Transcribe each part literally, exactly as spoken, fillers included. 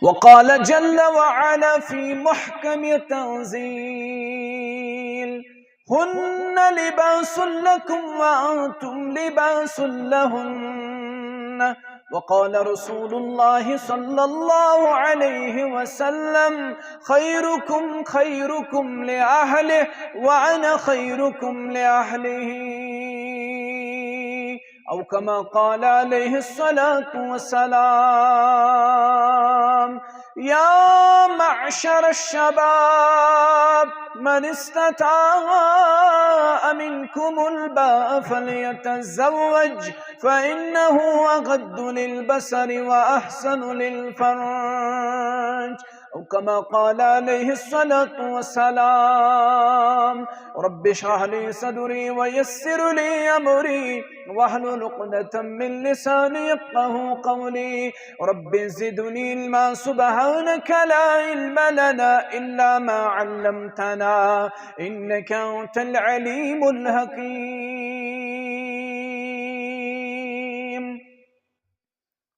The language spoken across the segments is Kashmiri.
وقال جل وعلا في محكم التنزيل: هن لباس لكم وأنتم لباس لهن. وقال رسول الله صلى الله عليه وسلم: خيركم خيركم لأهله وأنا خيركم لأهله. أو كما قال عليه الصلاة والسلام: يا معشر الشباب، من استطاع منكم الباء فليتزوج، فإنه أغض للبصر وأحسن للفرج. أو كما قال عليه الصلاة والسلام: رب اشرح لي صدري ويسر لي أمري واحلل عقدة من لساني يفقه قولي. رب زدني علما، سبحانك لا علم لنا إلا ما علمتنا، إنك أنت العليم الحكيم.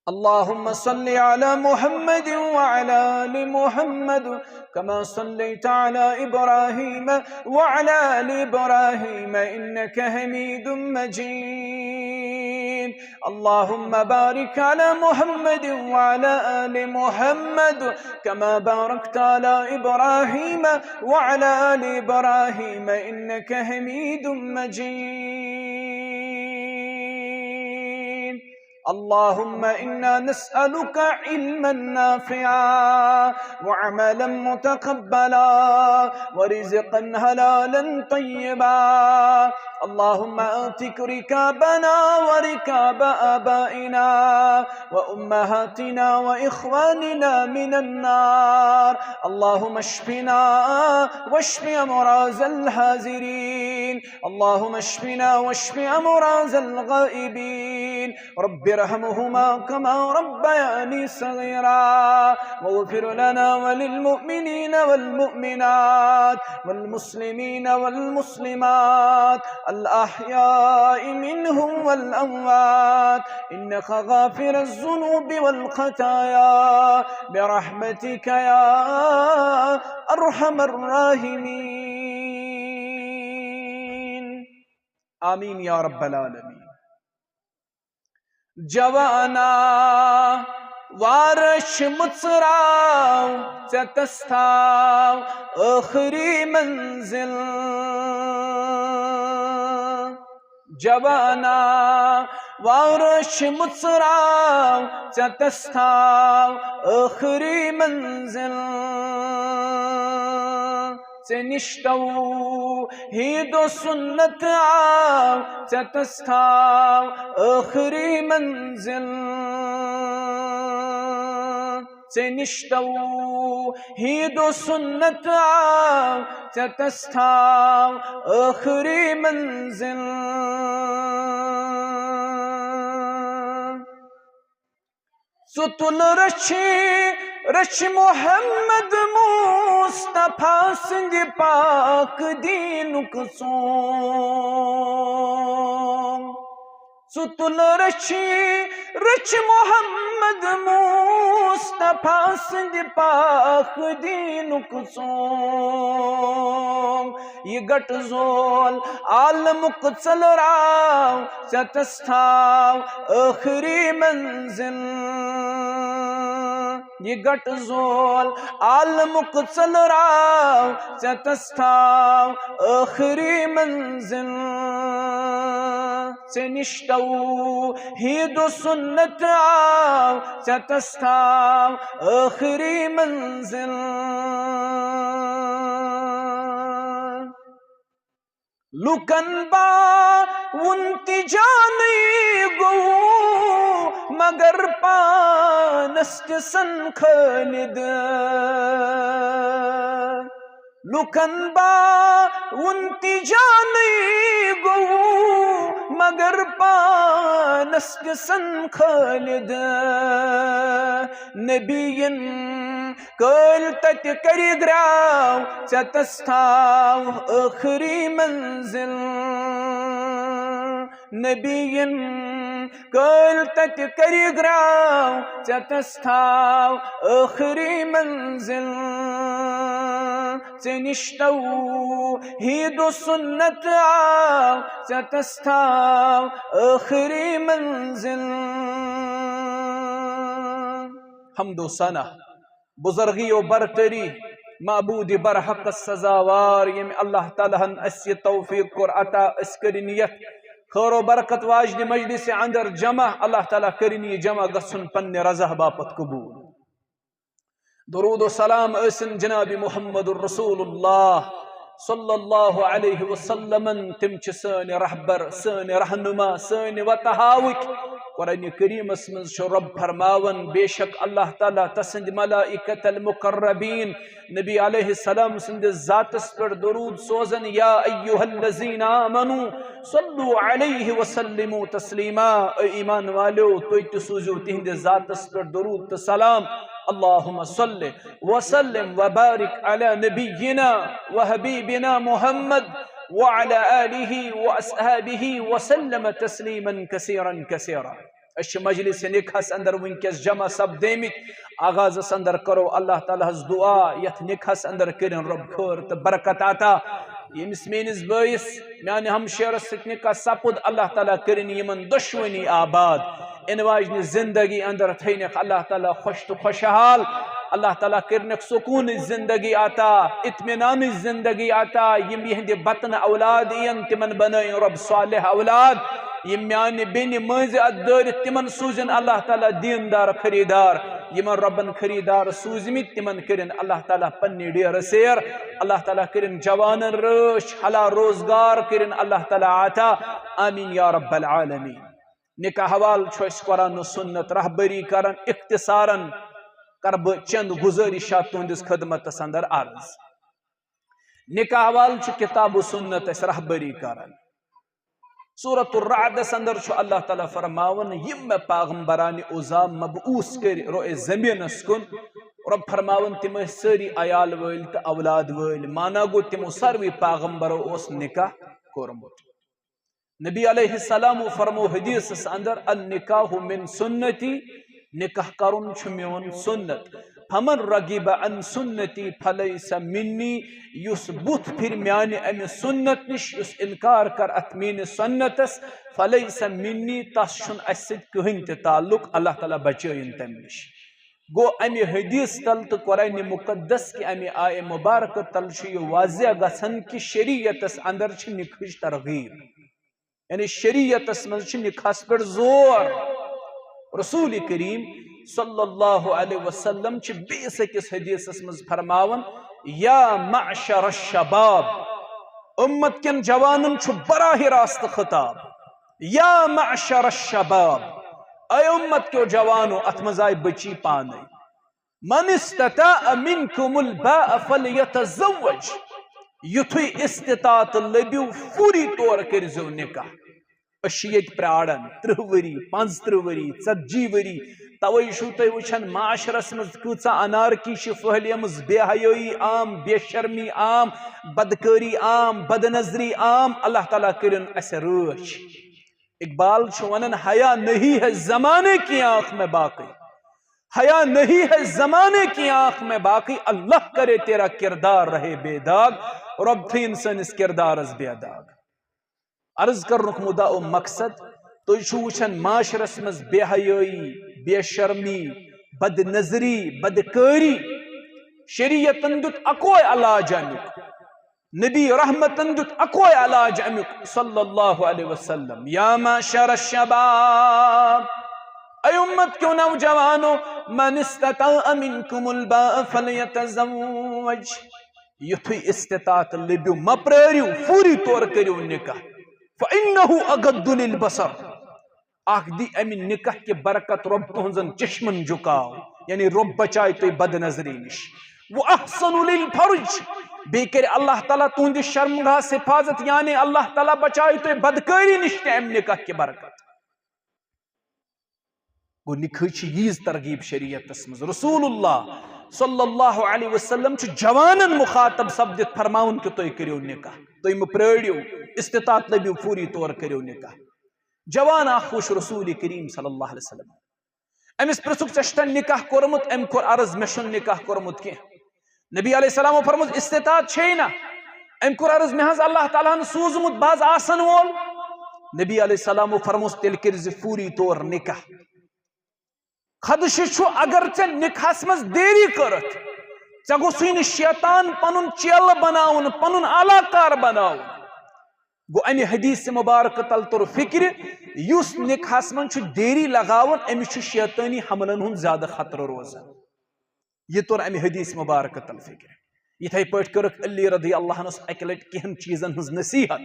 اللهم صل على محمد وعلى آل محمد كما صليت على إبراهيم وعلى آل إبراهيم إنك حميد مجيد. اللهم بارك على محمد وعلى آل محمد كما باركت على إبراهيم وعلى آل إبراهيم إنك حميد مجيد. اللهم إنا نسألك علما نافعا وعملا متقبلا ورزقا حلالا طيبا. اللهم أعتق رقابنا ورقاب آبائنا وأمهاتنا وإخواننا من النار. اللهم اشفنا واشف أمراض الحاضرين. اللهم اشفنا واشف أمراض الغائبين. رب ارحمهما كما ربياني صغيرا. واغفر لنا وللمؤمنين والمؤمنات والمسلمين والمسلمات الأحياء منهم والأموات إنك غافر الذنوب والخطايا برحمتك يا أرحم الراحمين. آمين يا رب العالمين. جوانا، وارش مژراو، ژےٚ تس تھاو ٲخری منزل۔ جوانا، وارش مژراو، ژےٚ تس تھاو ٲخری منزل۔ ژےٚ نِش توحید و سنت آو، ژےٚ تس تھاو ٲخری منزل۔ ژےٚ نِش توحید و سنت آو، ژےٚ تس تھاو ٲخری منزل۔ ژٕ تُل رٔچھی، رٔچھِ محمد مصطفیٰ سٕنٛدِ پاک دیٖنُک ژوٚم۔ ژٕ تُل رٔچھی، رٔچھِ محمد مصطفیٰ سٕنٛدِ پاک دیٖنُک ژوٚم۔ یہِ گٹہٕ زول عالمُک ژٔلراو، ژےٚ تس تھاو ٲخری منزل۔ یہِ گٹہٕ زول عالمُک ژٔلراو، ژےٚ تس تھاو ٲخری منزل۔ ژےٚ نِش توحید و سنت آو، ژےٚ تس تھاو ٲخری منزل۔ لوٗکن باوُن تہِ جانٕے گوٚو، مگر پانس تہِ سن خٲلد۔ لوٗکن باوُن تہِ جانٕے گوٚو، مگر پانس تہِ سن خٲلد۔ نبیَن کٲلۍ تتہِ کرِ گراو، ژےٚ تس تھاو ٲخری منزل۔ نبیَن کٲلۍ تتہِ کٔرِکھ راو، ژےٚ تس تھاو ٲخری منزل۔ ژےٚ نِش توحید و سنت آو، ژےٚ تس تھاو ٲخری منزل۔ حمد و ثنا، بزرگی و برتری، معبود برحق سزاوار، ییٚمۍ اللہ تعالیٰ ہن اسہِ یہِ توفیق کوٚر عطا، أسۍ کٔرِن یتھ خٲر و برکت واجنہِ مجلسہِ اندر جمع۔ اللہ تعالیٰ کٔرِن یہِ جمع گژھُن پننہِ رضا باپتھ قبول۔ درود و سلام ٲسِن جناب محمد رسول اللہ صلی اللہ علیہ وسلمن۔ تِم چھِ سٲنۍ رہبر، سٲنۍ رہنما، سٲنۍ وتہٕ ہاوٕکۍ۔ قرآن کریمس منٛز چھُ رب فرماوان، بے شک اللہ تعالیٰ، تسٕنٛدۍ ملائکۃ المقربین، نبی علیہ السلام سٕنٛدِس ذاتس پٮ۪ٹھ درود سوزان، یا ایھا الذین آمنوا صلوا علیہ وسلموا تسلیما۔ اے ایمان والیو، تُہۍ تہِ سوٗزِو تِہنٛدِس ذاتس پٮ۪ٹھ درود تہٕ سلام۔ اللہم صل وسلم وبارک علی نبینا وحبیبنا محمد وعلی آلہ واصحابہ وسلم تسلیما کثیرا کثیرا۔ أسۍ چھِ مجلس نکاحس اندر وٕنکیٚس جمع سپدیمٕتۍ۔ آغازس اندر کرو اللہ تعالیٰ ہس دعا، یتھ نکاحس اندر کٔرِن رب خٲر تہٕ برکت عطا۔ ییٚمِس میٲنِس بٲیِس، میانہِ ہمشیرس سۭتۍ نکاح سپُد، اللہ تعالیٰ کٔرِن یِمن دۄشوٕنی آباد۔ یِنہٕ واجنہِ زندگی اندر تھٲینکھ اللہ تعالیٰ خۄش تہٕ خۄشحال۔ اللہ تعالیٰ کٔرنکھ سکوٗنٕچ زندگی عطا، اطمینانٕچ زندگی عطا۔ یِم یِہنٛدِ بطنہٕ اولاد یِن، تِمن بنٲیِن رب صالح اولاد۔ یِم میانہِ بیٚنہِ مٲنٛزِ اتھ دٲرِتھ، تِمن سوٗزِن اللہ تعالیٰ دیندار خریدار۔ یِمن ربن خریدار سوٗزمٕتۍ، تِمن کٔرِن اللہ تعالیٰ پننہِ ڈیرٕ سیر۔ اللہ تعالیٰ کٔرِن جوانن رٲچھ، حلال روزگار کٔرِن اللہ تعالیٰ عطا۔ آمین یا رب العالمین۔ نکاح حوالہٕ چھُ اَسہِ قرآن و سنت رہبری کران۔ اختصارن کرٕ بہٕ چند گزٲرشات تُہنٛدِس خدمتس اندر عرض۔ نکاح حوالہٕ چھُ کتاب و سنت اَسہِ رہبری کران۔ سورۃ الرعدس اندر چھُ اللہ تعالیٰ فرماوان، یِم مےٚ پیغمبرانِ عظام مبعوث کٔرۍ روئے زمینس کُن، رب فرماوان، تِم ٲسۍ سٲری عیال وٲلۍ تہٕ اولاد وٲلۍ۔ معنی گوٚو، تِمو ساروٕے پیغمبرو اوس نکاح کوٚرمُت۔ نبی علیہ السلام فرمو حدیثس اندر، النکاح من سنتی، نکاح کرُن چھُ میون سنت۔ فمن رغب عن سنتی فلیس منی، یُس بُتھ پھِرِ میانہِ امہِ سنت نِش، یُس انکار کر اتھ میٲنِس سنتس، فلیس منی، تس چھُنہٕ اسہِ سۭتۍ کٕہٕنۍ تہِ تعلق۔ اللہ تعالیٰ بچٲیِن تمہِ نِش۔ گوٚو، امہِ حدیث تل تہٕ قرآن مقدس کہِ امہِ آیہِ مبارکہٕ تل چھُ یہِ واضح گژھان کہِ شریعتس اندر چھِ نکاحٕچ ترغیب۔ یعنی شریعتس منٛز چھُ نکاحس پٮ۪ٹھ زور۔ رسول کریم صلی اللہ علیہ وسلم چھِ بیٚیِس أکِس حدیثس منٛز فرماوان، یا معشر الشباب، امت کٮ۪ن جوانن چھُ براہ راست خطاب، یا معشر الشباب، اے امت کیو جوانو، اتھ منٛز آیہِ بچی پانے۔ من استطاع منکم الباء فلیتزوج۔ یُتھُے استطاعت لٔبِو، فوری طور کٔرۍزیو نکاح۔ أسۍ چھِ ییٚتہِ پرٛاران تٕرٛہ ؤری، پانٛژتٕرٛہ ؤری، ژتجی ؤری۔ توے چھُو تُہۍ وٕچھان معاشرس منٛز کۭژاہ انارکی چھِ پھٔہلیمٕژ، بے حیٲیی عام، بے شرمی عام، بدکٲری عام، بدنظری عام۔ اللہ تعالیٰ کٔرِن اسہِ رٲچھ۔ اقبال چھُ ونان، حیا نہیں ہے زمانے کی آنکھ میں باقی، حیا نہیں ہے زمانے کی آنکھ میں باقی، اللہ کرے تیرا کردار رہے بے داغ۔ رب تھٲیِن سٲنِس کردارس بے داغ۔ عرض کرنُک مُدعا و مقصد، تُہۍ چھِو وٕچھان معاشرس منٛز بے حیٲیی، بے شرمی، بد نظری، بدکٲری۔ شریعتن دیُت اکوے علاج امیُک۔ نبی رحمتن دیُت اکوے علاج امیُک صلی اللہ علیہ وسلم۔ یا معشر الشباب، اے امت کیو نوجوانو، من استطاع منکم الباء فلیتزوج۔ یُتھُے استطاعت لٔبِو، مہ پرٲرِو، فوری طور کٔرِو نکاح۔ فإنه أغض للبصر۔ اکھ دی امہِ نکاح کہِ برکت رب تُہنزن چشمن جُکاو، یعنی رب بچایہِ تُہۍ بد نظری نِش۔ وأحصن للفرج، بیٚیہِ کرِ اللہ تعالیٰ تُہندِس شرمگاہس حفاظت، یعنی اللہ تعالیٰ بچایہِ تُہۍ بدکٲری نِش تہِ امہِ نکاح کہِ برکت۔ گوٚو نکاح چھِ ییٖژ ترغیب شریعتس منٛز۔ رسول اللہ صلی اللہ علیہ وسلم چھُ جوانن مخاطب سپدِتھ فرماوُن کہِ تُہۍ کٔرِو نکاح، تُہۍ مہٕ پرٲرِو، استطاعت لٔبِو فوری طور کٔرِو نکاح۔ جوان اکھ وُچھ رسول کریم صلی اللہ علیہ وسلم۔ أمِس پرٛژھُکھ، "ژےٚ چھُتھا نکاح کوٚرمُت؟" أمۍ کوٚر عرض، "مےٚ چھُنہٕ نکاح کوٚرمُت کینٛہہ۔" نبی علیہ السلامو فرمووُس، "استطاعت چھے نا؟" أمۍ کوٚر عرض، "مےٚ حظ اللہ تعالیٰ ہن سوٗزمُت، بہٕ حظ آسن وول۔" نبی علیہ السلامو فرمووُس، "تیٚلہِ کٔرۍ زِ فوری طور نکاح۔ خدشہٕ چھُ، اگر ژےٚ نکاحس منٛز دیری کٔرٕتھ، ژےٚ گوٚژھُے نہٕ شیطان پنُن چیلہٕ بناوُن، پنُن علاقار بناوُن۔" گوٚو، امہِ حدیث مبارکہٕ تل توٚر فکرِ، یُس نکاحس منٛز چھُ دیری لگاوان، أمِس چھُ شیطٲنی حملن ہُنٛد زیادٕ خطرٕ روزان۔ یہِ توٚر امہِ حدیث مبارکہٕ تل فکرِ۔ یِتھے پٲٹھۍ کٔرٕکھ علی رضی اللہ عنہس اکہِ لٹہِ کینٛہن چیٖزن ہٕنٛز نصیحت۔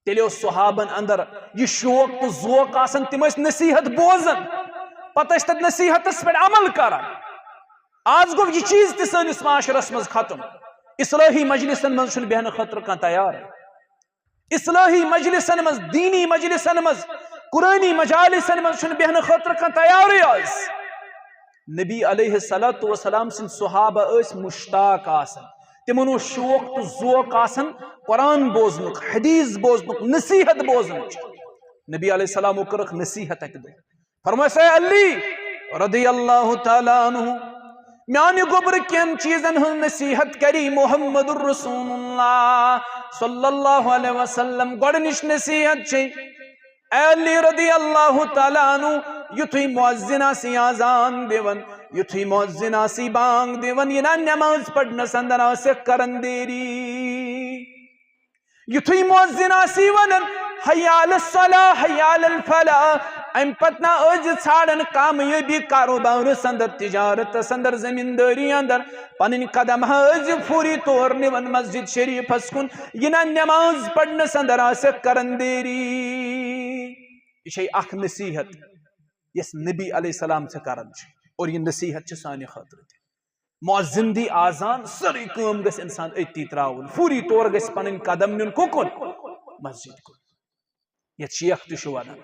تیٚلہِ اوس صحابن اندر یہِ شوق تہٕ ذوق آسان، تِم ٲسۍ نصیحت بوزان، پتہٕ ٲسۍ تتھ نصیحتس پٮ۪ٹھ عمل کران۔ آز گوٚو یہِ چیٖز تہِ سٲنِس معاشرس منٛز ختم۔ اصلاحی مجلسن منٛز چھُنہٕ بیہنہٕ خٲطرٕ کانٛہہ تیار۔ اصلاحی مجلسن منٛز، دینی مجلسن منٛز، قرآنی مجالسن منٛز چھُنہٕ بیہنہٕ خٲطرٕ کانٛہہ تیارٕے آز۔ نبی علیہ الصلوۃ والسلام سٕنٛدۍ صحابہ ٲسۍ مشتاق آسان، تِمن اوس شوق تہٕ ذوق آسان قرآن بوزنُک، حدیث بوزنُک، نصیحت بوزنٕچ۔ نبی علیہ السلامو کٔرٕکھ نصیحت اکہِ دۄہ۔ فرمووُس، "اے علی رضی اللہ تعالیٰ عنہ، میانہِ گوٚبرٕ کٮ۪ن چیٖزن ہٕنٛز نصیحت کری محمد رسول اللہ صلی اللہ علیہ وسلم۔" گۄڈٕنِچ نصیحت چھے، اے علی رضی اللہ تعالیٰ عنہ، یُتھُے مؤذن آسی اذان دِوان، یُتھُے مؤذن آسی بانگ دِوان، یہِ نا نماز پرنس اندر آسکھ کران دیری۔ یُتھُے مؤذن آسی ونان، "حی علی الصلاۃ، حی علی الفلاح"، امہِ پتہٕ نا ٲسۍ ژھانڈان کامیٲبی کاروبارس اندر، تجارتس اندر، زمیندٲری اندر، پنٕنۍ قدم ہا ٲسۍ فوری طور نِوان مسجد شریفس کُن، یہِ نا نماز پرنس اندر آسکھ کران دیری۔ یہِ چھے اکھ نصیحت، یۄس نبی علیہ السلام ژےٚ کران چھُ، اور یہِ نصیحت چھِ سانہِ خٲطرٕ تہِ۔ مؤذن دی آذان، سٲرٕے کٲم گژھِ انسان أتی تراوُن، فوری طور گژھِ پنٕنۍ قدم نیُن کُکُن؟ مسجد کُن۔ یتھ شیخ تہِ چھُ ونان،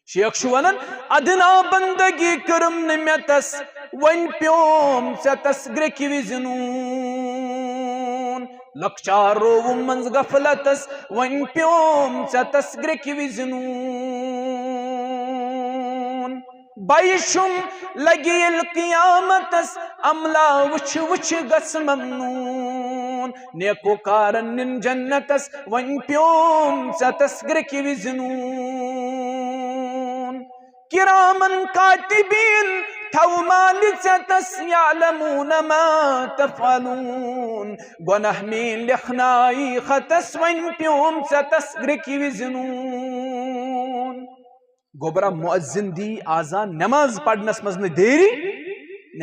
شیخ چھُ ونان، "ادنا بندگی کٔرٕم نہٕ مےٚ تس، وۄنۍ پیوم ژےٚ تس گرٛیکہِ وِزِ نوٗن۔ لۄکچار رووُم منٛز غفلتس، وۄنۍ پیوم ژےٚ تس گرٛیکہِ وِزِ نوٗن۔" بَیہِ چھُم لَگہِ ییٚلہِ قیامتس، عملا وٕچھِ وٕچھِ گژھٕ ممنوٗن۔ نیکو کارن نِن جنتس، وۄنۍ پیوم ژےٚ تس گرٛیکہِ وِزِ نوٗن۔ کرامن کاتبین تھاو مالہِ ژےٚ تس، یعلمون ما تفعلون۔ گۄناہ میٲنۍ لیکھناوی خطس، وۄنۍ پیوم ژےٚ تس گرٛیکہِ وِزِ نوٗن۔ گوٚبرا مؤذن دی آذان، نماز پرنس منٛز نہٕ دیری،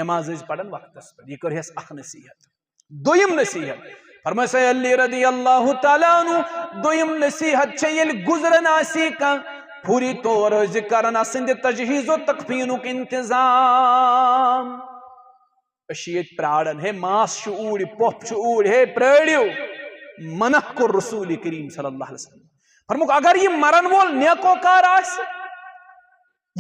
نماز ٲسۍ پران وقتس پٮ۪ٹھ۔ یہِ کٔر ہٮ۪س اکھ نصیحت۔ دوٚیِم نصیحت، فرمٲے علی رضی اللہ تعالیٰ عنہ، دوٚیِم نصیحت چھےٚ، ییٚلہِ گُزران آسی کانٛہہ، فوری طور ٲسۍ زِ کران اسٕنٛدِ تجہیز و تکفینُک انتظام۔ أسۍ چھِ ییٚتہِ پراران، ہے ماس چھُ اوٗرۍ، پۄپھ چھُ اوٗرۍ، ہے پرٲرِو۔ منع کوٚر رسول کریم صلی اللہ علیہ وسلم۔ فرمووُکھ، اگر یہِ مرن وول نیکوکار آسہِ،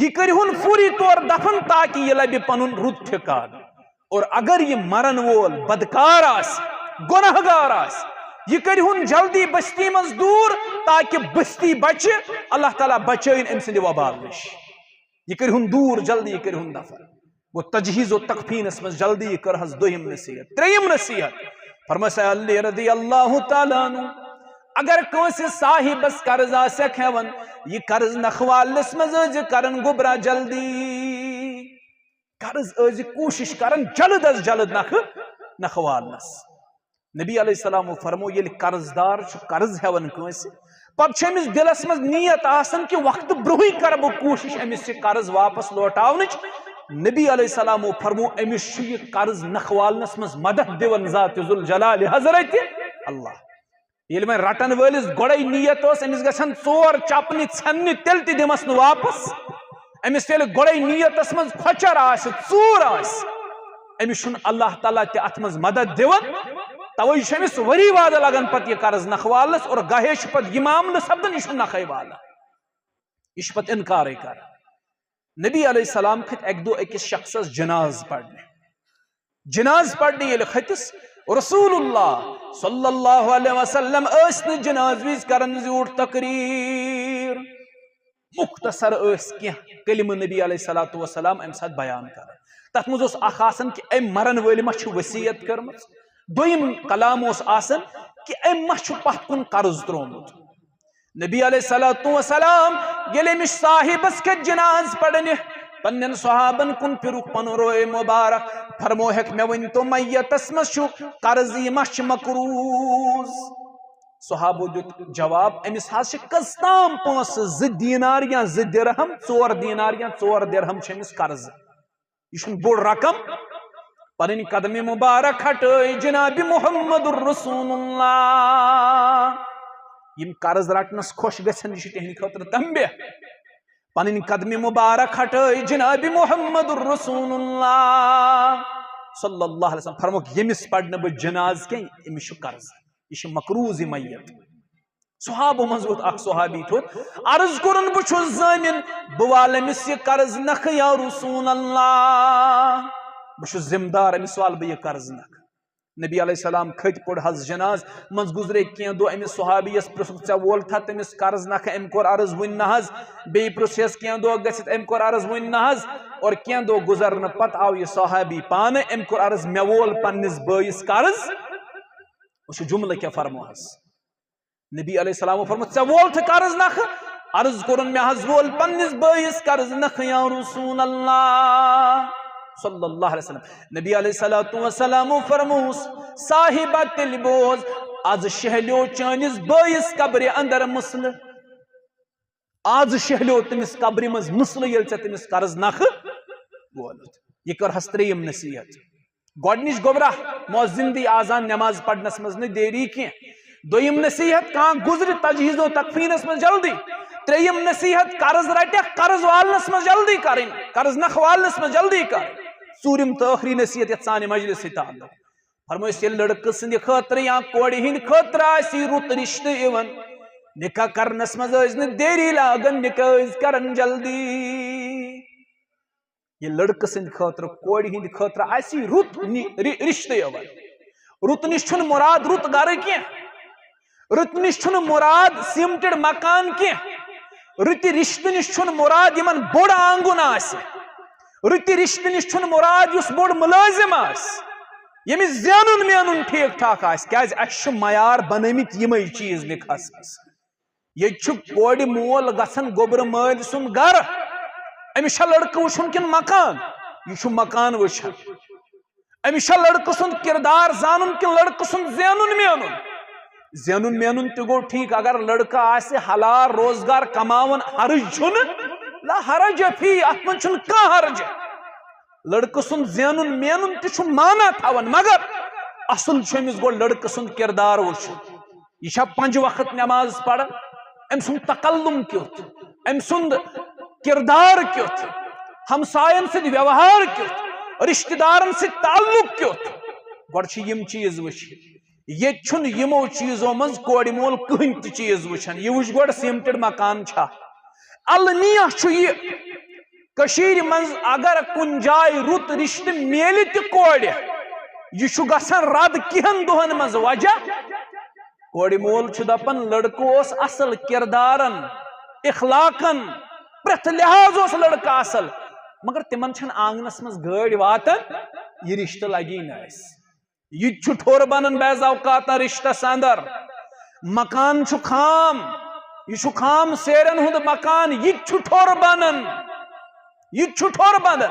یہِ کٔرِہُن فوری طور دفن تاکہ یہِ لبہِ پنُن رُت ٹھکانہٕ۔ اور اگر یہِ مرن وول بدکار آسہِ، گۄناہ گار آسہِ، یہِ کٔرِہُن جلدی بستی منٛز دوٗر تاکہ بستی بچہِ، اللہ تعالیٰ بچٲیِن أمۍ سٕنٛدِ وبال نِش۔ یہِ کٔرِہُن دوٗر جلدی، یہِ کٔرِہُن دفن۔ گوٚو تجہیز و تکفینس منٛز جلدی، یہِ کٔر حظ دوٚیِم نصیحت۔ ترٛیٚیِم نصیحت، فرمٲے علی رضی اللہ تعالیٰ عنہ، اگر کٲنٛسہِ صاحبس قرض آسٮ۪کھ ہٮ۪وان، یہِ قرض نکھوالنس منٛز ٲسۍ زِ کران گوٚبرا جلدی۔ قرض ٲسۍ زِ کوٗشش کران جلد از جلد نکھٕ، نکھوالنس۔ نبی علیہ السلامو فرمو، ییٚلہِ قرض دار چھُ قرض ہٮ۪وان کٲنٛسہِ، پتہٕ چھُ أمِس دِلس منٛز نیت آسان کہِ وقتہٕ برونٛہٕے کرٕ بہٕ کوٗشش أمِس یہِ قرض واپس لوٹاونٕچ۔ نبی علیہ السلامو فرمو، أمِس چھُ یہِ قرض نکھوالنس منٛز مدد دِوان ذات ذوالجلال حضرت اللہ۔ ییٚلہِ وۄنۍ رٹن وٲلِس گۄڈے نیت ٲس، أمِس گژھن ژور چپنہِ ژھٮ۪ننہِ، تیٚلہِ تہِ دِمس نہٕ واپس۔ أمِس ییٚلہِ گۄڈے نیتس منٛز کھۄچر آسہِ، ژوٗر آسہِ، أمِس چھُنہٕ اللہ تعالیٰ تہِ اتھ منٛز مدد دِوان۔ توے چھُ أمِس ؤری وادٕ لگان پتہٕ یہِ قرض نکھوالنس، اور گاہے چھُ پتہٕ یہِ معاملہٕ سپدان، یہِ چھُنہٕ نکھے والان، یہِ چھُ پتہٕ انکارے کران۔ نبی علیہ السلام کھٔتۍ اکہِ دۄہ أکِس شخصس جناز پرنہِ۔ جناز پرنہِ ییٚلہِ کھٔتِس، رسول اللہ صلی اللہ علیہ وسلم ٲسۍ نہٕ جناز وِزِ کران زیوٗٹھ تقریر۔ مختصر ٲسۍ کینٛہہ کلمہٕ نبی علیہ الصلوۃ والسلام امہِ ساتہٕ بیان کران۔ تتھ منٛز اوس اکھ آسان کہِ أمۍ مرن وٲلۍ ما چھِ وصیت کٔرمٕژ، دوٚیِم کلام اوس آسان کہِ أمۍ ما چھُ پتھ کُن قرض تروومُت۔ نبی علیہ الصلوۃ والسلام ییٚلہِ أمِس صاحبس کھٔتۍ جناز پرنہِ، پننٮ۪ن صحابن کُن پھِرُکھ پنُن روے مبارک، فرموہکھ، مےٚ ؤنۍ تو میتس منٛز چھُ قرض، یہِ ما چھِ مقروض؟ صحابو دیُت جواب، أمِس حظ چھِ کٔژ تام پونٛسہٕ، زٕ دینار یا زٕ درہم، ژور دینار یا ژور درہم چھِ أمِس قرض۔ یہِ چھُنہٕ بوٚڑ رقم۔ پنٕنۍ قدمِ مبارک ہٹٲے جناب محمد رسول اللہ۔ یِم قرض رٹنس خۄش گژھن، یہِ چھُ تِہنٛدِ خٲطرٕ تنبیہ۔ پنٕنۍ قدمِ مبارک ہٹٲے جناب محمد رسول اللہ صلی اللہ علیہ وسلم۔ فرموکھ، ییٚمِس پرنہٕ بہٕ جناز کینٛہہ، أمِس چھُ قرض، یہِ چھُ مقروض یہِ میت۔ صحابو منٛز ووٚتھ اکھ صحابی تھوٚد، عرض کوٚرُن، بہٕ چھُس زٲمِن، بہٕ والہٕ أمِس یہِ قرض نکھٕ یا رسول اللہ، بہٕ چھُس ذمہٕ دار، أمِس والہٕ بہٕ یہِ قرض نکھٕ۔ نبی علیہ السلام کھٔتۍ، پوٚر حظ جناز، منٛز گُزرے کینٛہہ دۄہ، أمِس صحابیَس پرٛژھُکھ، ژےٚ وولتھا تٔمِس قرض نکھٕ؟ أمۍ کوٚر عرض، وُنہِ نہ حظ۔ بیٚیہِ پرٛژھیَس کینٛہہ دۄہ گٔژھِتھ، أمۍ کوٚر عرض، وُنہِ نہ حظ۔ اور کینٛہہ دۄہ گُزرنہٕ پتہٕ آو یہِ صحابی پانہٕ، أمۍ کوٚر عرض، مےٚ وول پننِس بٲیِس قرض۔ وٕچھِو جملہٕ کیٛاہ فرموہس۔ نبی علیہ السلام فرموو، ژےٚ وولتھٕ قرض نکھٕ؟ عرض کوٚرُن، مےٚ حظ وول پننِس بٲیِس قرض نکھٕ یا رسول اللہ صلی اللہ علیہ وسلم۔ نبی علیہ الصلوۃ والسلام فرمووُس، صاحبہ تیٚلہِ بوز، از شہلیو چٲنِس بٲیِس قبرِ اندر مسلہٕ۔ از شہلیو تٔمِس قبرِ منٛز مسلہٕ، ییٚلہِ ژےٚ تٔمِس قرض نکھٕ وولُتھ۔ یہِ کٔر حظ ترٛیٚیِم نصیحت۔ گۄڈٕنِچ گوٚبرا، مؤذن دی آذان، نماز پرنس منٛز نہٕ دیری کینٛہہ۔ دوٚیِم نصیحت، کانٛہہ گُزرِ تجہیز و تکفینس منٛز جلدی۔ ترٛیٚیِم نصیحت، قرض رٹکھ، قرض والنس منٛز جلدی کرٕنۍ، قرض نکھٕ والنس منٛز جلدی کرٕنۍ۔ ژوٗرِم تہٕ ٲخری نصیحت یتھ سانہِ مجلس سۭتۍ تعلق۔ فرمٲیِس، ییٚلہِ لڑکہٕ سٕنٛدِ خٲطرٕ یا کورِ ہٕنٛدِ خٲطرٕ آسہِ رُت رشتہٕ یِوان، نکاح کرنس منٛز ٲسۍ نہٕ دیری لاگان، نکاح ٲسۍ کران جلدی۔ ییٚلہِ لڑکہٕ سٕنٛدِ خٲطرٕ، کورِ ہٕنٛدِ خٲطرٕ آسہِ رُت نِ-، ری-، رشتہٕ یِوان۔ رُت نِش چھُنہٕ مُراد رُت گرٕ کینٛہہ۔ رُت نِش چھُنہٕ مُراد سیمٹِڈ مکان کینٛہہ۔ رٕتہِ رشتہٕ نِش چھُنہٕ مُراد یِمن بوٚڑ آنگُن آسہِ۔ رٕتہِ رشتہٕ نِش چھُنہٕ مُراد یُس بوٚڑ مُلٲزِم آسہِ، ییٚمِس زینُن مینُن ٹھیٖک ٹھاک آسہِ۔ کیازِ؟ اَسہِ چھُ معیار بنٲومٕتۍ یِمے چیٖز نکاحس منٛز۔ ییٚتہِ چھُ کورِ مول گژھان گوٚبرٕ مٲلۍ سُنٛد گرٕ۔ أمِس چھا لڑکہٕ وٕچھُن کِنہٕ مکان؟ یہِ چھُ مکان وٕچھان۔ أمِس چھا لڑکہٕ سُنٛد کردار زانُن کِنہٕ لڑکہٕ سُنٛد زینُن مینُن؟ زینُن مینُن تہِ گوٚو ٹھیٖک، اگر لڑکہٕ آسہِ حلال روزگار کماوان، حرج چھُنہٕ، لا حرج فی، اتھ منٛز چھُنہٕ کانٛہہ حرج۔ لڑکہٕ سُنٛد زینُن مینُن تہِ چھُ معنی تھاوان، مگر اصل چھُ أمِس گۄڈٕ لڑکہٕ سُنٛد کردار وٕچھُن۔ یہِ چھا پنٛجہِ وقت نماز پران؟ أمۍ سُنٛد تکلم کیُتھ، أمۍ سُنٛد کردار کیُتھ، ہمساین سۭتۍ ویوہار کیُتھ، رشتہٕ دارن سۭتۍ تعلق کیُتھ؟ گۄڈٕ چھِ یِم چیٖز وٕچھِنۍ۔ ییٚتہِ چھُنہٕ یِمو چیٖزو منٛز کورِ مول کٕہٕنۍ تہِ چیٖز وٕچھان۔ یہِ وٕچھ گۄڈٕ سیمٹِڈ مکان چھا۔ المیہ چھُ یہِ، کٔشیٖرِ منٛز اگر کُنہِ جایہِ رُت رِشتہٕ میلہِ تہِ کورِ، یہِ چھُ گژھان رد کینٛہن دۄہن منٛز۔ وجہ؟ کورِ مول چھُ دپان، لڑکہٕ اوس اصل کردارن، اخلاقن، پرٛٮ۪تھ لحاظ اوس لڑکہٕ اصل، مگر تِمن چھنہٕ آنگنس منٛز گٲڑۍ واتان، یہِ رِشتہٕ لگی نہٕ اسہِ۔ یہِ تہِ چھُ ٹھوٚر بنان بعض اوقاتن رِشتس اندر۔ مکان چھُ خام، یہِ چھُ خام سیرٮ۪ن ہُنٛد مکان، یہِ تہِ چھُ ٹھوٚر بنان، یہِ تہِ چھُ ٹھوٚر بنان۔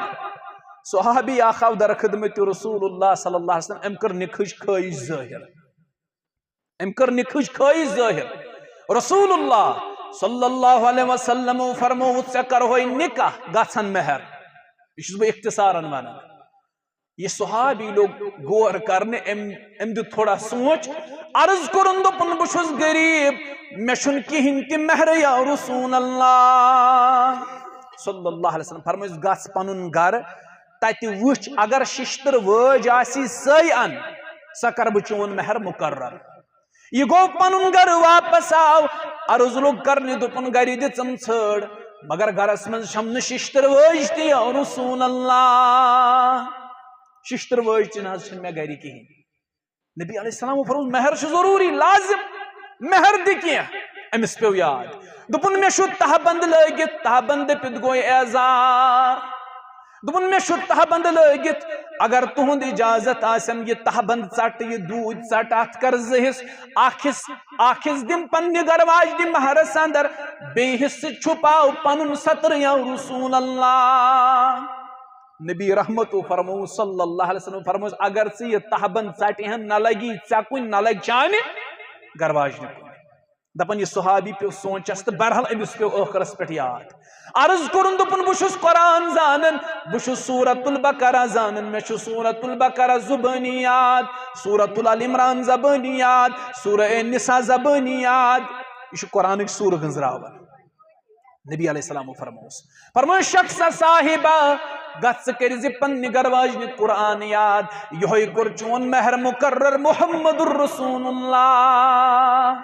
صحابی اکھ آو در خدمت رسول اللہ صلی اللہ علیہ وسلم، أمۍ کٔر نِکھٕج خٲہِش ظٲہِر۔ أمۍ کٔر نِکھٕج خٲہِش ظٲہِر۔ رسول اللہ صلی اللہ علیہ وسلم فرمووُ، ژےٚ کرہوے نِکاح، گژھن مہر۔ یہِ چھُس بہٕ اختصارن ونان۔ یہِ صحابی لوٚگ غور کرنہِ، أمۍ، أمۍ دیُت تھوڑا سونٛچ، عرض کوٚرُن، دوٚپُن، بہٕ چھُس غریٖب، مےٚ چھُنہٕ کِہیٖنۍ تہِ مہر یا رسول اللہ صلی اللہ علیہ وسلم۔ فرمٲیِس، گژھ پنُن گرٕ، تتہِ وٕچھ، اگر ششتٕر وٲج آسی، سۄے ان، سۄ کرٕ بہٕ چون مہر مقرر۔ یہِ گوٚو پنُن گرٕ واپس آو، عرض لوٚگ کرنہِ، دوٚپُن، گرِ دِژٕم ژھٲڑ، مگر گرس منٛز چھم نہٕ ششتٕر وٲج تہِ یا رسول اللہ۔ ششتٕر وٲج تہِ نہ حظ چھنہٕ مےٚ گرِ کِہیٖنۍ۔ نبی علیہ السلام فرموو، مہر چھُ ضروٗری، لازم، مہر دِ کینٛہہ۔ أمِس پیوٚو یاد، دوٚپُن، مےٚ چھُ تہہ بند لٲگِتھ، تہہ بند دٔپِتھ گوٚو اعزار۔ دوٚپُن، مےٚ چھُ تہہ بند لٲگِتھ، اگر تُہُنٛد اجازت آسٮ۪م، یہِ تہہ بند ژٹہٕ، یہِ دوٗدۍ ژٹہٕ، اتھ کر زٕ حصہٕ، اکھ حصہٕ، اکھ حصہٕ دِم پننہِ گرٕ واجنہِ مہرس اندر، بیٚیہِ حصہٕ چھُپاو پنُن ستر یا رسول اللہ۔ نبی رحمتو فرموو صلی اللہ علیہ وسلم فرمووس، اگر ژٕ یہِ تہہ بند ژٹہِ ہن، نہ لگی ژےٚ کُنہِ، نہ لگہِ چانہِ گرٕ واجنہِ کُنہِ۔ دپان، یہِ صحابی پیوٚو سونچس تہٕ بہرحال أمِس پیوٚو ٲخرس پٮ۪ٹھ یاد۔ عرض کوٚرُن، دوٚپُن، بہٕ چھُس قرآن زانان، بہٕ چھُس سورۃ البقرہ زانان، مےٚ چھُ سورۃ البقرہ زبٲنی یاد، سورۃ العمران زبٲنی یاد، سورہ نساء زبٲنی یاد۔ یہِ چھُ قرآنٕکۍ سورٕ گٔنزراوان۔ نبی علیہ السلام فرمووس، فرمووُن، شخص صاحبہ، گژھ ژٕ کٔرۍ زِ پننہِ گرٕ واجنہِ قرآن یاد، یِہوٚے کوٚر چون مہر مقرر محمد رسول اللہ۔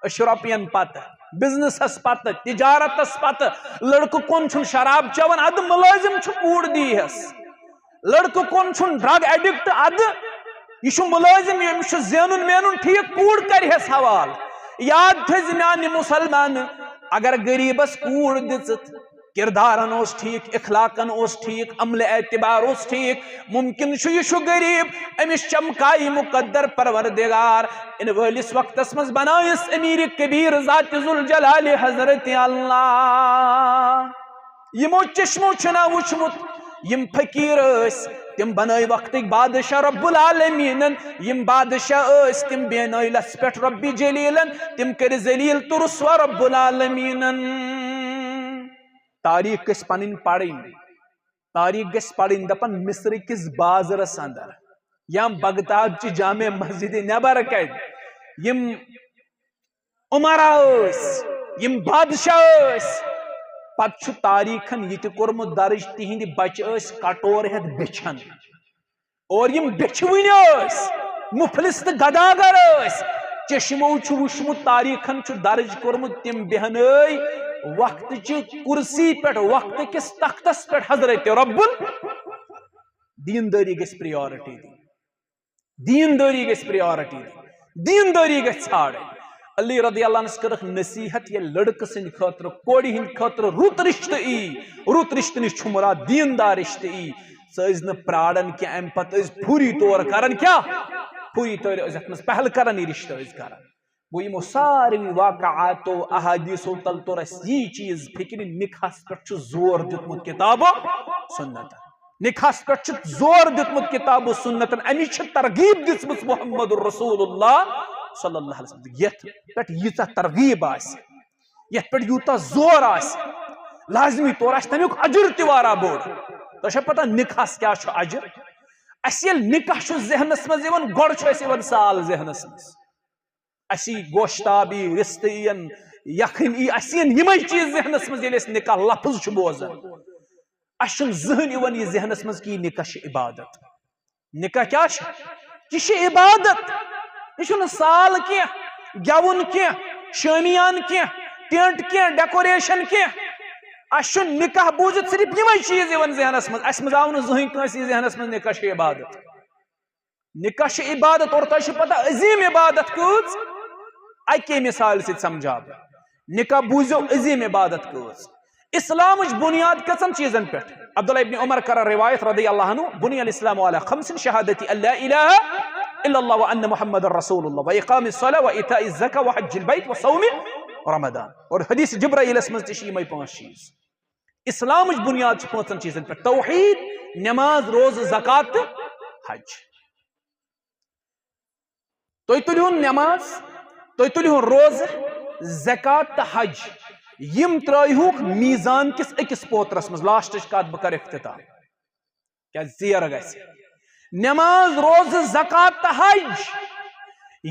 أسۍ چھِ رۄپین پتہٕ، بزنسس پتہٕ، تجارتس پتہٕ۔ لڑکہٕ کون چھُنہٕ شراب چٮ۪وان، ادٕ مُلٲزم چھُ کوٗر دیہس۔ لڑکہٕ کون چھُنہٕ ڈرگ ایڈکٹ، ادٕ یہِ چھُ مُلٲزم، ییٚمِس چھُ زینُن مینُن ٹھیک، کوٗر کرِہس حوالہٕ۔ یاد تھٲوزِ میانہِ مسلمان، اگر غریبس کوٗر دِژٕتھ، کردارن اوس ٹھیک، اخلاقن اوس ٹھیک، عملہِ اعتبار اوس ٹھیک، ممکن چھُ یہِ چھُ غریب، أمِس چمکایہِ مقدر پروردگار۔ یِنہٕ وٲلِس وقتس منٛز بنٲیِس امیر کبیر ذات ذوالجلال حضرت اللہ۔ یِمو چشمو چھُنہ وُچھمُت، یِم فقیٖر ٲسۍ، تِم بنٲے وقتٕکۍ بادشاہ رب العالمیٖنن۔ یِم بادشاہ ٲسۍ، تِم بینٲے لژھ پٮ۪ٹھ رب جلیلن، تِم کٔرۍ ذلیل تہٕ رسوا رب العالمیٖنن۔ تاریخ گژھِ پنٕنۍ پرٕنۍ، تاریخ گژھِ پرٕنۍ۔ دپان، مصر کِس بازرس اندر یا بغداد چہِ جامع مسجد نٮ۪بر کتہِ یِم عمرا ٲسۍ، یِم بادشاہ ٲسۍ، پتہٕ چھُ تاریخن یہِ تہِ کوٚرمُت درج، تِہنٛدِ بچہِ ٲسۍ کٹور ہٮ۪تھ بیچھان۔ اور یِم بیچھوٕنۍ ٲسۍ، مفلس تہٕ گداگر ٲسۍ۔ چشمو چھُ وُچھمُت، تاریخن چھُ درج کوٚرمُت، تِم بیہنٲے وقتٕچہِ کرسی پٮ۪ٹھ، وقتہٕ کِس تختس پٮ۪ٹھ حضرت رب ال-، دیندٲری گژھِ پریارٹی دِنۍ۔ دیندٲری گژھِ پریارٹی دِنۍ، دیندٲری گژھِ ژھانڈٕنۍ۔ علی رضی اللہ عنس کٔرٕکھ نصیحت، ییٚلہِ لڑکہٕ سٕنٛدِ خٲطرٕ، کورِ ہٕنٛدِ خٲطرٕ رُت رشتہٕ یی، رُت رشتہٕ نِش چھُ مراد دیندار رشتہٕ یی، ژٕ ٲسۍ نہٕ پراران کینٛہہ، امہِ پتہٕ ٲسۍ فوری طور کران کیٛاہ؟ فوری طور ٲسۍ اتھ منٛز پہل کران، یہِ رشتہٕ ٲسۍ کران۔ گوٚو، یِمو ساروٕے واقعاتو، احادیثو تل توٚر اسہِ یی چیٖز فکرِ، نکاحس پٮ۪ٹھ چھُ زور دیُتمُت کتاب و سنتن۔ نکاحس پٮ۪ٹھ چھُ زور دیُتمُت کتاب و سنتن، امِچ چھِ ترغیب دِژمٕژ محمد رسول اللہ صلی اللہ علیہ وسلم۔ یتھ پٮ۪ٹھ ییٖژاہ ترغیب آسہِ، یتھ پٮ۪ٹھ یوٗتاہ زور آسہِ، لازمی طور آسہِ تمیُک اجر تہِ واریاہ بوٚڑ۔ تۄہہِ چھا پتہ نکاحس کیٛاہ چھُ اجر؟ اسہِ ییٚلہِ نکاح چھُ ذہنس منٛز یِوان، گۄڈٕ چھُ اسہِ یِوان سال ذہنس منٛز۔ اسی گوشتاب یی، رستہٕ یِن، یکھٕنۍ یی، اسی یِن یِمے چیٖز ذہنس منٛز، ییٚلہِ أسۍ نکاح لفظ چھِ بوزان۔ اَسہِ چھُنہٕ زٕہٕنۍ یِوان یہِ ذہنس منٛز کہِ یہِ نکاح چھِ عبادت۔ نکاح کیٛاہ چھُ؟ یہِ چھِ عبادت۔ یہِ چھُنہٕ سال کینٛہہ، گٮ۪وُن کینٛہہ، شٲمیان کینٛہہ، ٹینٹ کینٛہہ، ڈیکوریشن کینٛہہ۔ اَسہِ چھُ نکاح بوٗزِتھ صرف یِمے چیٖز یِوان ذہنس منٛز۔ اَسہِ منٛز آو نہٕ زٕہٕنۍ کٲنٛسہِ یہِ ذہنس منٛز نکاح چھِ عبادت۔ نکاح چھِ عبادت، اور تۄہہِ چھِ پتہ عظیٖم عبادت کۭژ؟ اَکے مثالہِ سۭتۍ سمجھاو بہٕ۔ نکاح بوٗزِو، عظیٖم عبادت کۭژ۔ اسلامٕچ بُنیاد کٔژن چیٖزن پٮ۪ٹھ؟ عبداللہ ابن عمر کران روایت رضی اللہ عنہ، بني الاسلام على خمس، شهادة ان لا اله الا الله وان محمد رسول الله واقام الصلاة وایتاء الزکاة وحج البیت وصوم رمضان۔ اور حدیث جبرائیلس منٛز تہِ چھِ یِمے پانٛژھ چیٖز۔ اسلامٕچ بُنیاد چھِ پانٛژن چیٖزن پٮ۪ٹھ: توحید، نماز، روزٕ، زکوٰۃ تہٕ حج۔ تُہۍ تُلِہُن نماز، تُہۍ تُلِہُن روزٕ، زکوٰۃ تہٕ حج۔ یِم ترٲیہُکھ میزان کِس أکِس پوترس منٛز۔ لاسٹٕچ کتھ بہٕ کرٕ اختتام، کیازِ ژیر گژھِ۔ نماز، روزٕ، زکوٰۃ تہٕ حج،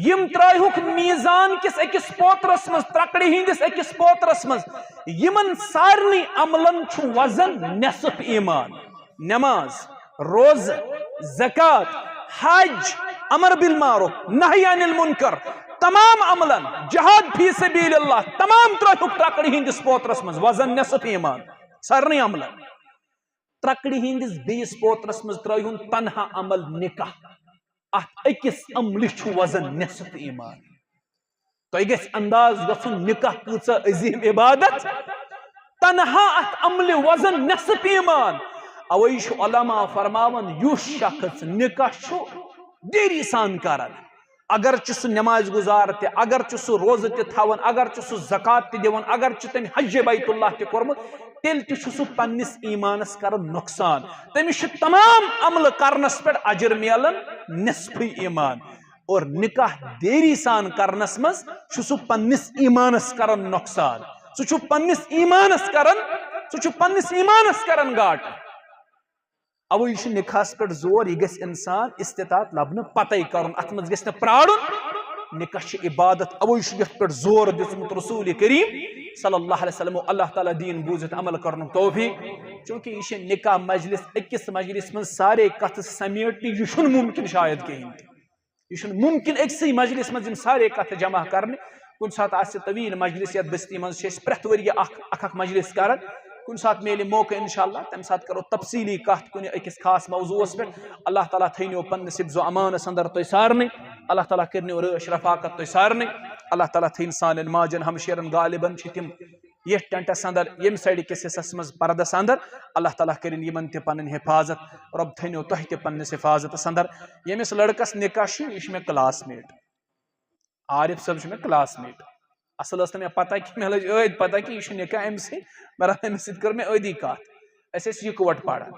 یِم ترٲیہُکھ میزان کِس أکِس پوترس منٛز، ترکڑِ ہٕنٛدِس أکِس پوترس منٛز۔ یِمن سارنٕے عملن چھُ وزن نصف ایمان۔ نماز، روزٕ، زکوٰۃ، حج، امر بالمعروف، نہی عن المنکر، تمام عملن، جہاد فی سبیل اللہ، تمام ترٲیہُکھ ترکڑِ ہٕنٛدِس پوترس منٛز، وزن نصف ایمان۔ سارنٕے عملن۔ ترکڑِ ہٕنٛدِس بیٚیِس پوترس منٛز ترٲیہُن تنہا عمل نکاح۔ اتھ أکِس عملہِ چھُ وزن نصف ایمان۔ تۄہہِ گژھِ انداز گژھُن، نکاح کۭژاہ عظیم عبادت۔ تنہا اتھ عملہِ وزن نصف ایمان۔ اوے چھُ علماء فرماوان، یُس شخص نکاح چھُ دیری سان کران، اگر چھُ سُہ نماز گزار تہِ، اگر چھُ سُہ روزٕ تہِ تھاوان، اگر چھُ سُہ زکات تہِ دِوان، اگر چھُ تٔمۍ حج بیت اللہ تہِ کوٚرمُت، تیٚلہِ تہِ چھُ سُہ پننِس ایمانس کران نۄقصان۔ تٔمِس چھُ تمام عملہٕ کرنس پٮ۪ٹھ اجر میلان نصفٕے ایمان۔ اور نکاح دیری سان کرنس منٛز چھُ سُہ پننِس ایمانس کران نۄقصان۔ سُہ چھُ پننِس ایمانس کران، سُہ چھُ پننِس ایمانس کران گاٹہٕ۔ اوے چھُ نکاحس پٮ۪ٹھ زور، یہِ گژھِ انسان استطاعت لبنہٕ پتے کرُن، اتھ منٛز گژھِ نہٕ پرارُن۔ نکاح چھِ عبادت، اوے چھُ یتھ پٮ۪ٹھ زور دیُتمُت رسول کریم صلی اللہ علیہ وسلم۔ اللہ تعالیٰ دین بوٗزِتھ عمل کرنُک توفیق، چونکہ یہِ چھِ نکاح مجلس، أکِس مجلس منٛز سارے کتھٕ سمیٹنہِ، یہِ چھُنہٕ ممکن شاید کہیٖنۍ تہِ۔ یہِ چھُنہٕ ممکن أکسٕے مجلس منٛز یِم سارے کتھٕ جمع کرنہِ۔ کُنہِ ساتہٕ آسہِ طویل مجلس، یتھ بستی منٛز چھِ أسۍ پرٛٮ۪تھ ؤرۍ یہِ اکھ، اکھ، اکھ مجلس کران۔ کُنہِ ساتہٕ میلہِ موقع انشاءاللہ، تمہِ ساتہٕ کرو تفصیلی کتھ کُنہِ أکِس خاص موضوعس پٮ۪ٹھ۔ اللہ تعالیٰ تھٲینو پننِس حفظ و امانس اندر تُہۍ سارنٕے۔ اللہ تعالیٰ کٔرنو رٲچھ رفاقت تُہۍ سارنٕے۔ اللہ تعالیٰ تھٲیِن سانٮ۪ن ماجن ہمشیرن غالبن چھِ تِم یتھ ٹینٹس اندر، ییٚمہِ سایڈٕ کِس حصس منٛز، پردس اندر۔ اللہ تعالیٰ کٔرِن یِمن تہِ پنٕنۍ حفاظت۔ رۄب تھٲینو تۄہہِ تہِ پننِس حفاظتس اندر۔ ییٚمِس لڑکس نکاح چھُ، یہِ چھُ مےٚ classmate۔ عارف صٲب چھُ مےٚ classmate۔ اصل ٲس نہٕ مےٚ پتہ کہِ مےٚ لٔج ٲدۍ پتہ کہِ یہِ چھُ نکاح أمۍ سٕے، مگر أمِس سۭتۍ کٔر مےٚ أدی کتھ۔ أسۍ ٲسۍ یکوٹ پران۔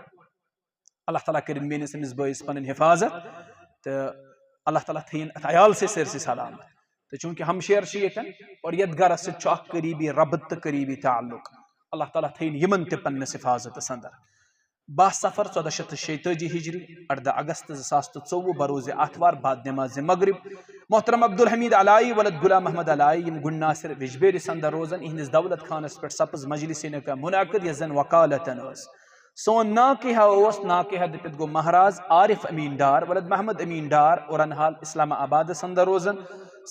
اللہ تعالیٰ کٔرِن میٲنِس أمِس بٲیِس پنٕنۍ حفاظت، تہٕ اللہ تعالیٰ تھٲیِن اتھ عیالسٕے سٲرسٕے سلامت۔ تہٕ چونکہ ہمشیر چھِ ییٚتٮ۪ن، اور یتھ گرس سۭتۍ چھُ اکھ قریبی ربط تہٕ قریبی تعلق۔ اللہ تعالیٰ تھٲیِن یِمن تہِ پننِس حفاظتس اندر۔ باہ صفر ژۄدہ شیٚتھ تہٕ شیٚیہِ تٲجی ہجری، اردہ اگست زٕ ساس تہٕ ژوٚوُہ، بروز آتھوار، بعد نماز مغرب، محترم عبدالحمید علائی ولد غلام محمد علائی، یِم گُنڈ ناصر ویجبیرِ سندر روزان، یِہنٛدِس دولت خانس پٮ۪ٹھ سپٕز مجلس نکاح منعقد، یۄس زن وکالتن ٲس۔ سون ناکحہ اوس، ناکحہ دٔپِتھ گوٚو مہراز عارف امین ڈار ولد محمد امین ڈار، اورن حال اسلام آباد سندر روزان۔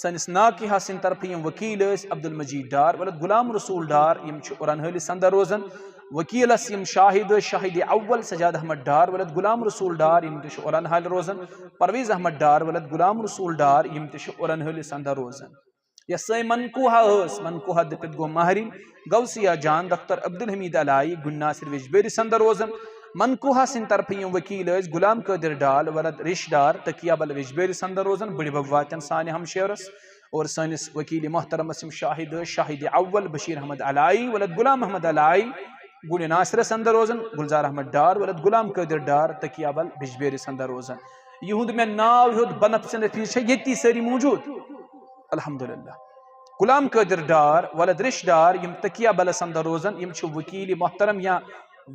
سٲنِس ناکحہ سٕنٛدِ طرفہٕ یِم وکیل ٲسۍ، عبدالمجید ڈار ولد غلام رسول ڈار، یِم چھِ اورن حٲلِس اندر روزان۔ وکیلس یِم شاہد ٲسۍ، شاہد اول سجاد احمد ڈار ولد غلام رسول ڈار، یِم تہِ چھِ اورن حالہِ روزان۔ پرویز احمد ڈار ولد غلام رسول ڈار، یِم تہِ چھِ اورن حٲلِس اندر روزان۔ یۄس سٲنۍ منکوحہ ٲس، منکوحہ دٔپِتھ گوٚو ماہرِنۍ غوثیہ جان ڈاکٹر عبدالحمید علائی، گُنڈ ناصر ویجبیرِ سندر روزان۔ منکوحہ سٕنٛدِ طرفہٕ یِم وکیل ٲسۍ، غلام قٲدر ڈار ولد ریش ڈار، تقیہ بل ویجبیرِ سندر روزان، بٕڈِ بب واتن سانہِ ہمشیرس۔ اور سٲنِس وکیل محترمس یِم شاہد ٲسۍ، شاہد اول بشیر احمد علائی ولد غلام احمد علائی، گُنڈِ ناصرس اندر روزان، گلزار احمد ڈار ولد غلام قٲدر ڈار، تقیہ بل ویجبیرِ سندر روزان۔ یِہُنٛد مےٚ ناو ہیوٚت بنفسِ نفیس چھےٚ ییٚتی سٲری موجود۔ الحمدللہ۔ غلام قٲدر ڈار ولد ریش ڈار، یِم تقیہ بلس اندر روزان، یِم چھِ وکیل محترم یا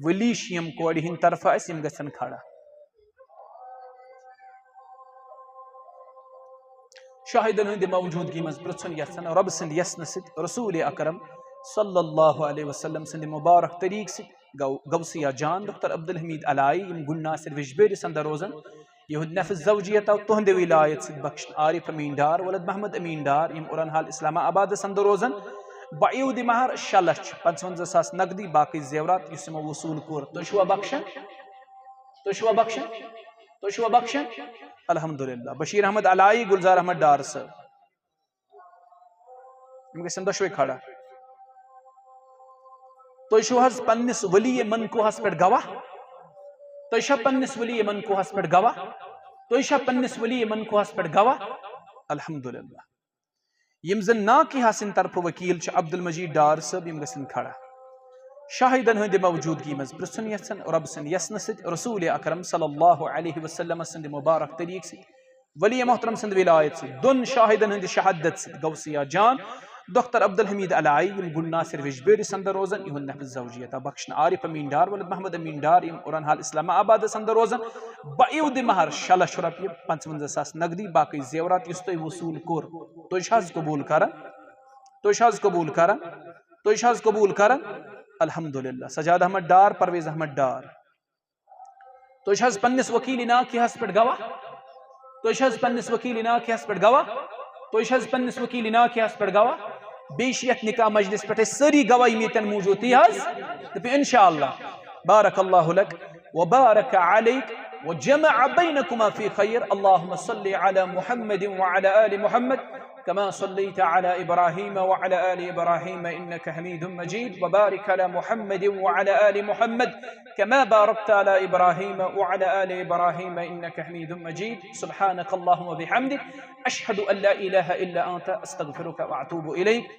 ولی چھِ یِم کورِ ہٕنٛدِ طرفہٕ اَسہِ، یِم گژھن کھڑا۔ شاہدن ہٕنٛدِ موجودگی منٛز پرژھُن یژھان رۄب سٕنٛدِ یژھنہٕ سۭتۍ، رسول اکرم صلی اللہ علیہ وسلم سٕنٛدِ مبارک طریقہٕ سۭتۍ گو-، غوثیہ جان ڈاکٹر عبدالحمید علائی، یِم گُنڈ ناصر ویجبیرِ سندر روزان، یِہُنٛد نفس زوجیت آو تُہنٛدِ ولایت سۭتۍ بخشنہٕ۔ عارف امین ڈار ولد محمد امین ڈار، یِم اورن حال اسلام آبادس اندر روزان۔ بعیودِ مہر شےٚ لچھ پنٛژونزہ ساس نقدی، باقٕے زیورات یُس یِمو وصوٗل کوٚر۔ تُہۍ چھِوا بخشان؟ تُہۍ چھِوا بخشان؟ تُہۍ چھِوا بخشان؟ الحمدللہ۔ بشیر احمد علائی، گلزار احمد ڈار صٲب، یِم گژھن دۄشوے کھڑا۔ تُہۍ چھِو حظ پننِس ولی منکوحس پٮ۪ٹھ گواہ؟ تُہۍ چھا پننِس ولی منکوحس پٮ۪ٹھ گواہ؟ تُہۍ چھا پننِس ولی منکوحس پٮ۪ٹھ گواہ؟ الحمدللہ۔ یِم زن ناکحہ سٕنٛدِ طرفہٕ وکیل چھِ عبدالمجید ڈار صٲب، یِم گژھن کھڑا۔ شاہدن ہٕنٛدِ موجودگی منٛز پرژھُن یژھان رۄب سٕنٛدِ یژھنہٕ سۭتۍ، رسول اکرم صلی اللہ علیہ وسلم سٕنٛدِ مبارک طریقہٕ سۭتۍ، ولی محترم سٕنٛدِ ولایت سۭتۍ، دۄن شاہدن ہٕنٛدِ شہادت سۭتۍ، غوثیہ جان ڈاکٹر عبدالحمید علائی، یِم گُنڈ ناصر ویجبیرِ سندر روزان، یِہُنٛد نفس زوجیت آو بخشنہٕ۔ عارف امین ڈار ولد محمد امین ڈار، یِم اورن حال اسلام آبادس اندر روزان، بعیودِ مہر شےٚ لچھ رۄپیہِ، پنٛژونزہ ساس نقدی، باقٕے زیورات یُس تۄہہِ وصوٗل کوٚر۔ تُہۍ چھِ حظ قبوٗل کران؟ تُہۍ چھِ حظ قبوٗل کران؟ تُہۍ چھِ حظ قبوٗل کران؟ الحمدللہ۔ سجاد احمد ڈار، پرویز احمد ڈار۔ تُہۍ چھِ حظ پننِس وکیل ناکحس پٮ۪ٹھ گواہ؟ تُہۍ چھِ حظ پننِس وکیل ناکحس پٮ۪ٹھ گواہ؟ تُہۍ چھِ حظ پننِس وکیل ناکحس پٮ۪ٹھ گواہ؟ بیٚیہِ چھِ یتھ نکاح مجلس پٮ۪ٹھ أسۍ سٲری گواہ یِم ییٚتٮ۪ن موجود، تی حظ؟ دٔپِو انشاءاللہ۔ بارک اللہ لک وبارک علیک وجمع بینکما فی خیر۔ اللہم صل علی محمد وعلی آل محمد۔ كما صليت على إبراهيم وعلى آل إبراهيم إنك حميد مجيد، وبارك على محمد وعلى آل محمد كما باركت على إبراهيم وعلى آل إبراهيم إنك حميد مجيد. سبحانك اللهم وبحمدك، أشهد أن لا إله إلا أنت، أستغفرك وأتوب إليك.